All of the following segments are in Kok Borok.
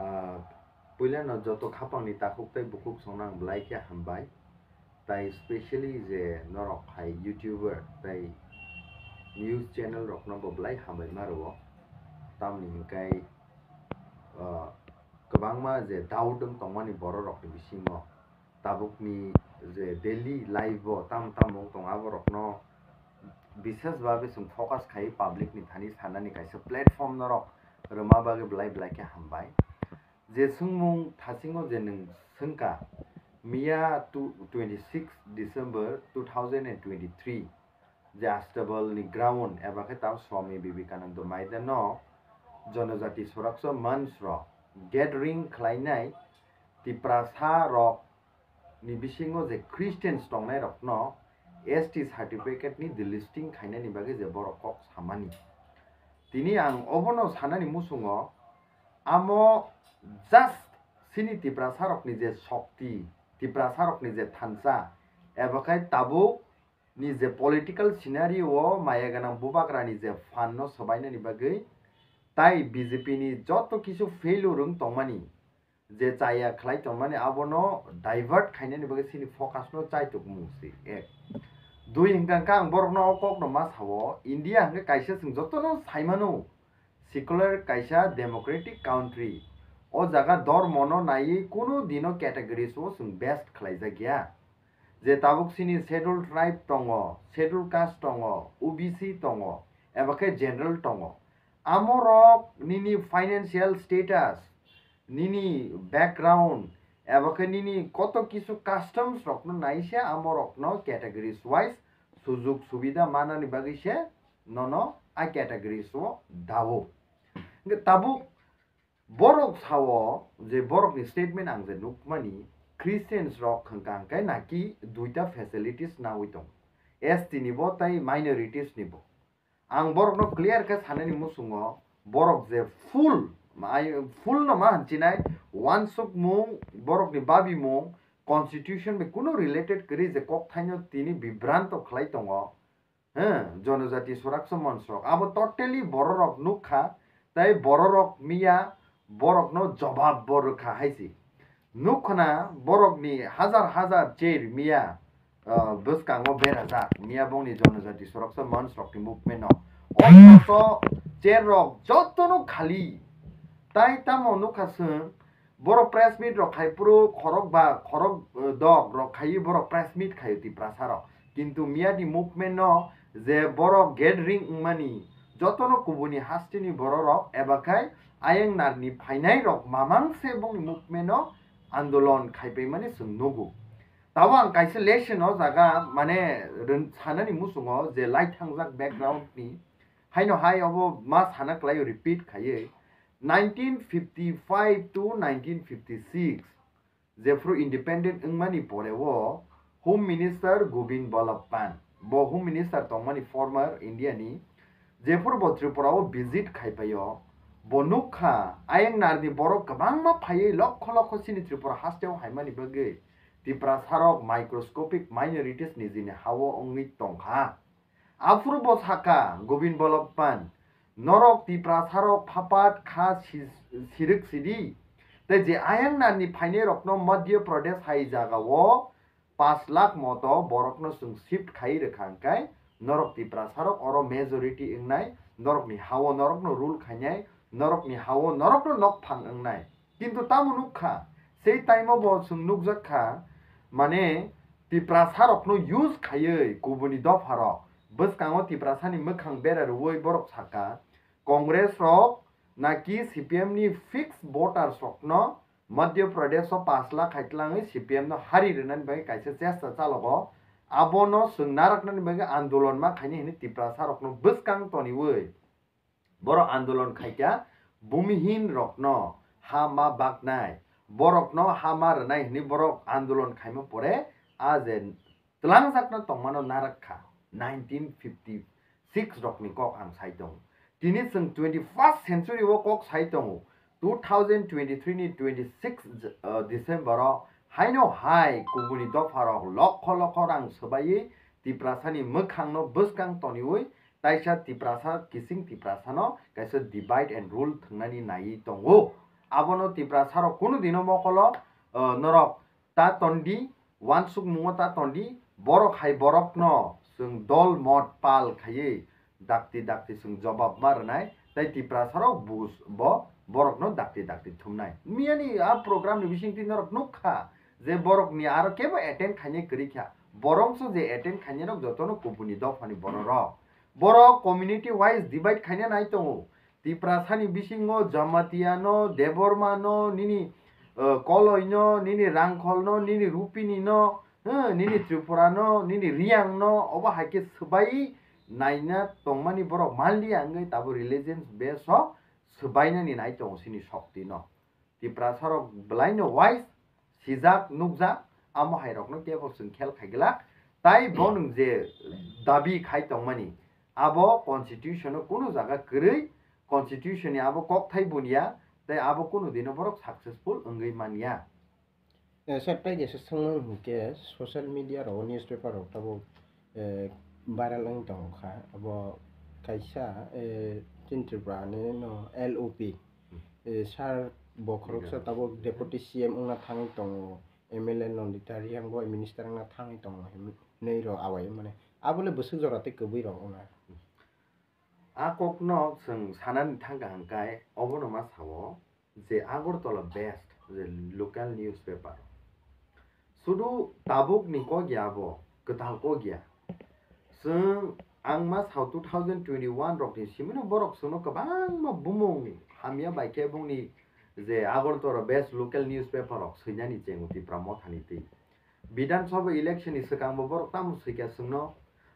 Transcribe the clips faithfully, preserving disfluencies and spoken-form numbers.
Ah, puilano joto khapangni takhuk tei bukhuk songno ang belai khe hambai. Tai specially je norok hai YouTuber tai news channel rokno bo belai hambai ma rwo. Tamni hwnkhe, ah, kwbangma je doubt wng tongmani borok rokni bisingo tabukni je daily life bo tamo tamo wng tong aborokno bises babe chwng focus khai public ni thani sanani kaisa platform norok rwma bagwi belai belai khe hambai. Je swngmung thasingo je nwng swngkha, miya two, twenty six December two thousand and twenty three je Astabal ni ground eba khe ta Swami Vivekananda Maidan no Janajati Suraksha Manch rok gathering khlainai Tiprasa rok ni bisingo je Christians tongnai rokno S T certificate ni delisting khainani bagwi je borok kok samani. Tini ang obono sanani musungo amo just chini Tiprasa rokni je shokti, Tiprasa rokni je thansa, eba khai tabuk ni je political scenario o maya ganang bubagra ni je fund no swbainani bagwi tai B J P ni joto kisu failure wng tongmani, je chaya khlai tongmani abono divert khainani bagwi chini focus no chaitukmung si ek. Dui hwnkha khe ang borokno o kokno ma sao, India hwnkhe kaisa chwng jotono saimano secular kaisa democratic country. O jaga dhormono naiwi kunu dino categories o chwng based khlaijak ya. Je tabuk chini scheduled tribe tongo, scheduled caste tongo, O B C tongo, eba khe general tongo. Amorok nini financial status, nini background, eba khe nini koto kisu customs rokno naise amorokno categories wise sujug subida manani bagwi se nono a categories o dao. Hwnkhe tabuk borok sao je borokni statement ang je nukmani Christians rok hwnkha hwnkhe naki duita facilities nawi tong, S T ni bo tei minorities ni bo. Ang borokno clear khe sanani musungo, borok je full, ai, full no ma hincinai, wansukmung, borokni babimung, constitution bai kunu related kwrwi je kokthaino tini bibranto khlai tongo, he, Janajati Suraksha Manch rok. Abo totally bororok nukha, tei bororok miya, borokno jobab bo rwkha hai si. Nukhna borokni hazar hazar chair miya, ah, bwskango berajak miya bongni Janajati Suraksha Manch rokni movement no. O joto chair rok jotono khali. Tai tamo nukha chwng, borok press meet rok khai phuru khorok ba khorok, eh, dok rok khai borok press meet khai Tiprasa rok. Kintu miya ni movement no je borok gathering wngmani jotono kubuni hasteni bororok eba khai ayang narni phainai rok mamang se bongni movement no andolon khaipaimani chwng nugo. Tabo ang kaisa lesson o jaga mane rwn-, sanani muchungo je lai thangjak background ni haino hai obo ma sana kwlai repeat khaiwi nineteen fifty five to nineteen fifty six jephru independent wngmani pore o Home Minister Govind Ballabh Pant, bo Home Minister tongmani former India ni, jephru bo Tripura o visit khaipaio, bo nukha ayang narni borok kwbangma phaiwi lokho lokho chini Tripura hasteo haimani bagwi Tiprasa rok microscopic minorities nijini hao wngwi tongkha. Aphuru bo sakha Govind Ballabh Pant, norok Tiprasa rok phapat kha si-, sirik sidi, tei je ayang narni phainai rokno Madhya Pradesh hai jaga o pash lakh moto borokno chwng shift khai rwkha hwnkhe norok Tiprasa rok oro majority wngnai, norokni hao norokno rule khainai, norokni hao norokno nokphang wngnai. Kintu tamo nukha, sei time o bo chwng nukjak kha, mane Tiprasa rokno use khaiwi kubuni dopha rok bwskango Tiprasa ni mwkhang bera rwui borok sakha, Congress rok naki C P M ni fixed voters rokno Madhya Pradesh o pash lakh hai tlangwi C P M no hari rwnani bagwi kaisa chesta chalogo, abono chwng naraknani bagwi andolon ma khaini hwnwi Tiprasa rokno bwskang toniwi borok andolon khaikha, bumihin rokno ha ma baknai, borokno ha ma rwnai hwnwi borok andolon khaima pore a je twlangjakno tongmano narak kha. Nineteen fifty six rokni kok ang sai tongo. Tini chwng twenty first century o kok sai tongo. Two thousand twenty three ni twenty six, uh, December o haino hai kubuni dopha rok lokho lokho rang swbaiwi Tiprasa ni mwkhang no bwskang toniwi taisa Tiprasa kising Tiprasa no kaisa divide and rule thwngnani naiwi tongo. Abono Tiprasa rok kunu dino mokolo, eh, norok ta tondi, wansukmungo ta tondi, borok hai borokno chwng dol mot pal khaiwi dakti dakti chwng jobab ma rwnai, tei Tiprasa rok bus bo borokno dakti dakti thumnai. Miyani a program ni bisingtwi norok nukha je borokni aro kebo attend khainai kwrwi kha. Borok se je attend khainai rok jotono kubuni dophani bororok. Borok community wise divide khaina nai tongo. Tiprasani bisingo Jamatia no, Debbarma no, nini, eh, Koloi no, nini Rangkhol no, nini Rupini no, eh, nini Tripura no, nini Riang no, obo hai khe swbai naina tongmani borok manliya wngwi tabuk religions base o swbainani nai tongo chini shokti no. Tiprasa rok belai no wise, sijak, nukjak, amo hai rokno kebo chwng khel khai glak. Tai bo nwng je dabi khai tongmani, abo constitution o kunu jaga kwrwi, constitution ni abo kokthai bunya, tei abo kunu dino borok successful wngwi manya. Eh, sir, tai jesa swngmung hinkhe social media rok, newspaper rok tabuk, eh, viral wng tong kha. Abo kaisa, eh, chini Tripura ni no L O P. Hmm. Eh, sir, bokhorok sir tabuk deputy C M wngna thangwi tongo, M L A Nandita Reang bai minister wngna thangwi tongo hinwi rok awai mane. Abole bwswk jora tei kwbwi rok wngna. A kokno chwng sanani thangkha hwnkhe obono ma sao je Agartala based je local newspaper. Sudu tabukni kok ya abo, kwtal kok ya. Chwng ang ma sao two thousand twenty-one rokni simino borok chwngno kwbangma bumung hamya bai khe bongni je Agartala based local newspaper rok swinani chengo Tipra Mothani twi. Bidhan Sabha election ni swkangbo borok tamo swikha chwngno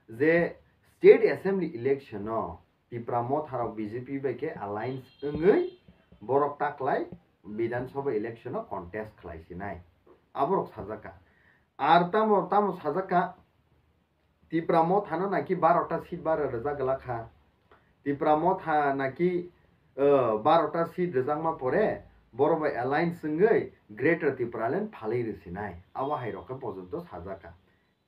je state assembly election no Tipra Motha rok B J P bai khe alliance wngwi borok taklai Bidhan Sabha election o contest khlai sinai. Aborok sajakha. Ar tamo, tamo sajakha, Tipra Motha no naki barota seat bara rwjak glak kha. Tipra Motha naki, eh, barota seat rwjakma pore borok bai alliance wngwi Greater Tipraland phalwi rw sinai. Abo hai rok khe pojonto sajakha.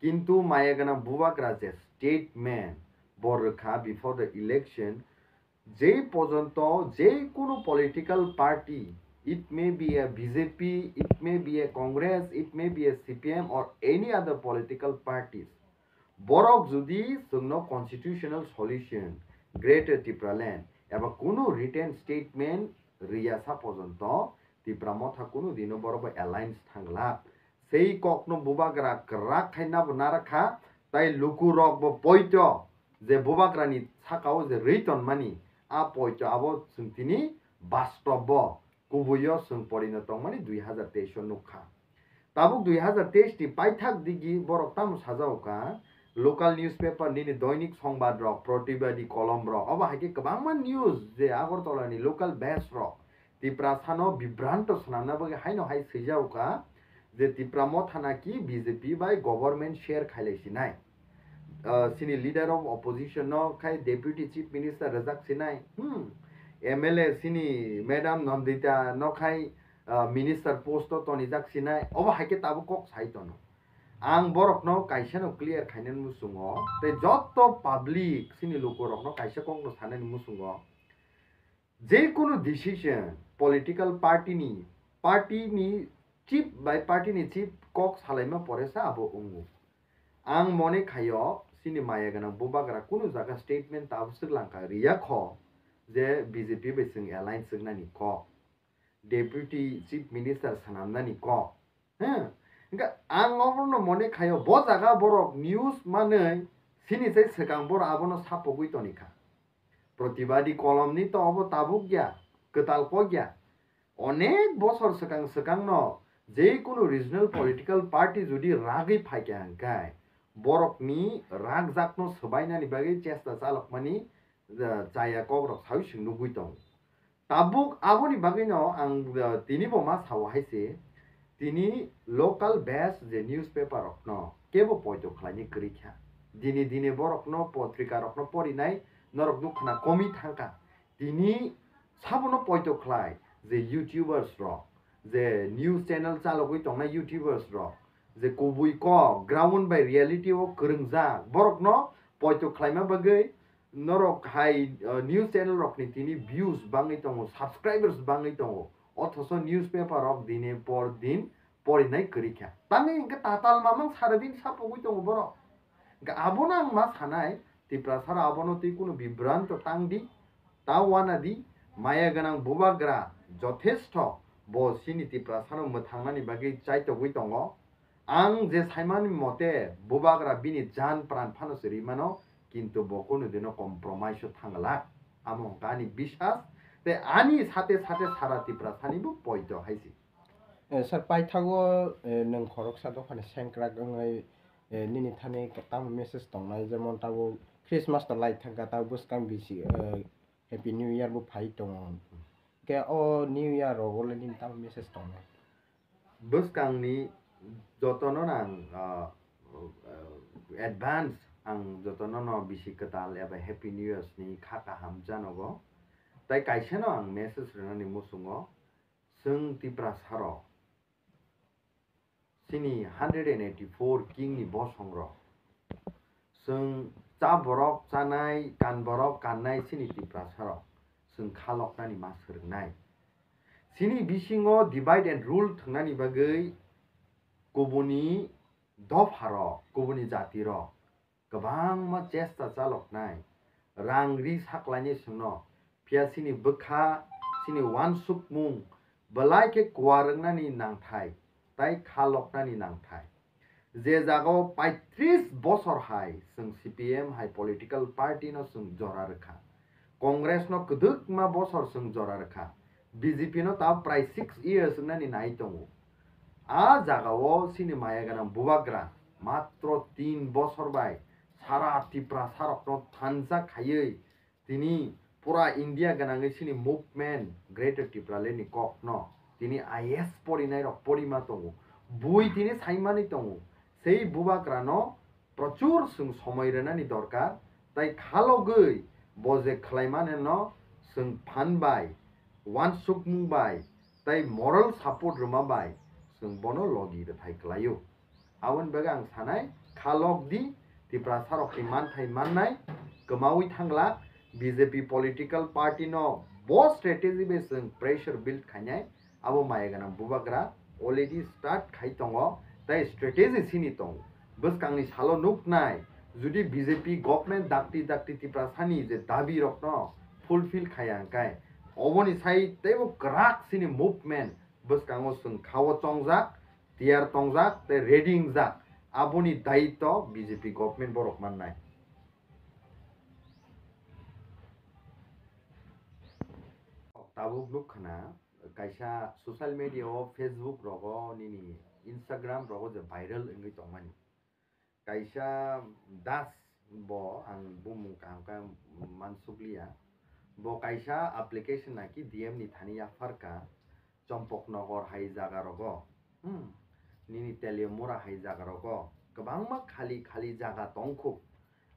Kintu maya gwnang bubagra je statement bo rwkha before the election, je pojonto je kunu political party, it may be a B J P, it may be a Congress, it may be a C P M or any other political parties, borok jodi chwngno constitutional solution, Greater Tipraland eba kunu written statement riyasa pojonto Tipra Motha kunu dino borok bai alliance thanglak. Sei kokno bubagra kwrak khai nabo narakha, tai lukurok bo poito je bubagrani sakao je rwi tonmani, a poito abo chwng tini bastob bo kubuio chwng porino tongmani dui hazar teis o nukha. Tabuk dui hazar teis ni paithak digi borok tamo sajao kha, local newspaper nini Doinik Songbad rok, Pratibadi Kolom rok, obo hai khe kwbangma news je Agartala ni local base rok Tiprasano bibranto swnamna bagwi haino hai swijao kha je Tipra Motha naki B J P bai government share khailai sinai. Ah, sini leader of opposition no khai deputy chief minister rwjak sinai. Hmm. M L A sini madam Nandita no khai, ah, minister post o tonijak sinai. Obo hai khe tabuk kok sai tono. Ang borokno kaisa no clear khainani muchungo, tei jotto public sini lukurokno kaisa kokno sanani muchungo. Je kunu decision political party ni, party ni chief bai party ni chief kok salaima pore sa abo wngo. Ang mone khaio, sini maya gwnang bubagra kunu jaga statement tabuk swk langkha riya kho je B J P bai chwng alliance swknani kok, deputy chief minister swnamnani kok. He? Hingkhe ang obono mone khaio, bo jaga borok news manwi sini sai swkang borok abono sapogwi tonikha. Pratibadi Kolomni to obo tabuk ya, kwtal kok ya. Onek bosor swkang swkangno je kunu regional political party jodi ragwi phaikha hwnkhe, borokni rakjakno swbainani bagwi chesta chalokmani, eh, chaya kokrok sawi chwng nugwi tongo. Tabuk aboni bagwino ang, eh, tini bo ma sao hai se, tini local base je newspaper rokno kebo poito khlaini kwrwi kha. Dini dini borokno potrika rokno porinai norok nukha na komi thangkha. Tini sabono poito khlai je YouTubers rok, je news channel chalogwi tongnai YouTubers rok, je kubui kok ground by reality o kwrwngjak borokno poito khlaima bagwi norok hai, uh, news channel rokni tini views bangwi tongo, subscribers bangwi tongo, Othoso newspaper rok dine por din porinai kwrwi kha. Tangwi hwnkhe tatal mamang sara din sapogwi tongo borok. Hwnkhe abono ang ma sanai, Tiprasarok abono twi kunu bibranto tang di, ta wana di, maya gwnang bubagra jothestho bo chini Tiprasano mwthangnani bagwi chaitogwi tongo. Ang je saimani mote bubagra bini jan pran phano se rimano, kintu bo kunu dino compromise o thangla. Amo hwnkha ani bisas, tei ani sate sate sara Tiprasani bo poito hai se. Eh, sir, paithago, eh, nwng khoroksa dophani sengkrak wngwi, eh, nini thani tamo message tongnai, jemon tabuk Christmas to lai thangkha, tabuk bwskang bisi, eh, Happy New Year bo phai tongo. Khe o New Year rogo le nini tamo message tongnai? Bwskangni jotono ang, ah, ah, advance ang jotono no bisi kwtal eba Happy New Years ni kha kaham janogo. Tai kaisa no ang message rwnani muchungo, chwng Tiprasarok chini hundred and eighty-four king ni bosongrok, chwng cha borok chanai, kan borok kannai chini Tiprasarok chwng khaloknani ma swrwngnai. Chini bisingo divide and rule thwngnani bagwi kubuni dopharok, kubuni jatirok kwbangma chesta chaloknai, rang ri saklainai chwngno, phiya chini bwkha, chini uansukmung belai khe kuar wngnani nangthai, tai kha loknani nangthai. Je jagao paitris bosor hai chwng C P M hai political party no chwng jora rwkha, Congress no kwdwkma bosor chwng jora rwkha, B J P no ta prai six years wngnani nai tongo. A jagao chini maya gwnang bubagra matro tin bosor bai sara Tiprasarokno thansa khaiwi tini pura India gwnangwi chini movement Greater Tipraland ni kokno tini I A S porinairok porima tongo. Bui tini saimani tongo. Sei bubagrano prochur chwng somoi rwnani dorkar, tai khalogwi bo je khlaimanino chwng phan bai, uansukmung bai, tai moral support rwma bai chwng bono logi rwthai kwlaio. Aboni bagwi ang sanai, khalok di, Tiprasarokni manthai mannai kwmawi thangla, B J P political party no bo strategy bai chwng pressure build khainai, abo maya gwnang bubagra already start khai tongo, tai strategy sini tongo. Bwskangni salo nuknai, judi B J P government dakti dakti Tiprasani je dabi rokno fulfill khaya hwnkhe, oboni sai teibo kwrak sini movement bwskango chwng khao chongjak, tiyar tongjak tei ready wngjak, aboni daitw B J P government borok mannai. Tabuk nuk khna kaisa social media o, Facebook rogo, nini Instagram rogo je viral wngwi tongmani. Kaisa Das bo, ang bumung kaham khe mansukliya. Bo kaisa application naki D M ni thani yapharka, Chompoknogor hai jaga rogo, hmm, nini Teliamura hai jaga rogo kwbangma khali khali jaga tongkhu.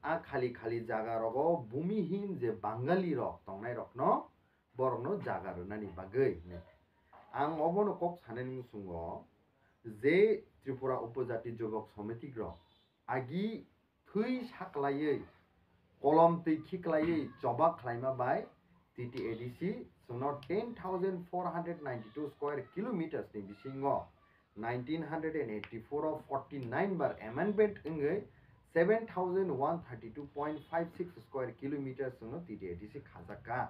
A khali khali jaga rogo bumihim je Bangali rok tongnai rokno, borokno jaga rwnani bagwi. Ang obono kok sanani muchungo je Tripura Upojati Jubok Somitik rok agi thwi saklaiwi, kolom twi khiklaiwi choba khlaima bai T T A D C chwngno ten thousand four hundred ninety-two square kilometers ni bisingo nineteen hundred and eighty-four o forty-nine bar amendment wngwi seven thousand one thirty-two point five six square kilometers chwngno T T A D C khajakka.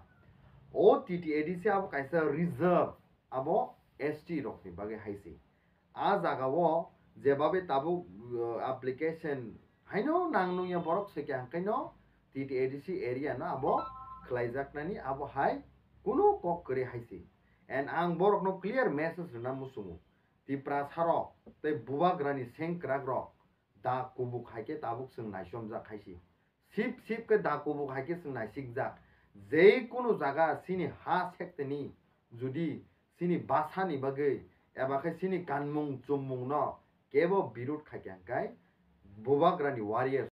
O T T A D C abo kaisa reserve, abo S T rokni bagwi hai se. A jagao jebabe tabuk, uh, application haino nang nungya borok swikha hwnkhaino T T A D C area no abo khlaijaknani abo hai kunu kok kwrwi hai se. And ang borokno clear message rwna muchungo, Tiprasarok tei bubagrani sengkrakrok da kubuk hai khe tabuk chwng naichomjak hai se. Sip sip khe da kubuk hai khe chwng naisikjak. Je kunu jaga chini ha sekteni judi chini bwsani bagwi eba khe chini kanmung chummungno kebo birud khai khe hwnkhe bubagrani warriors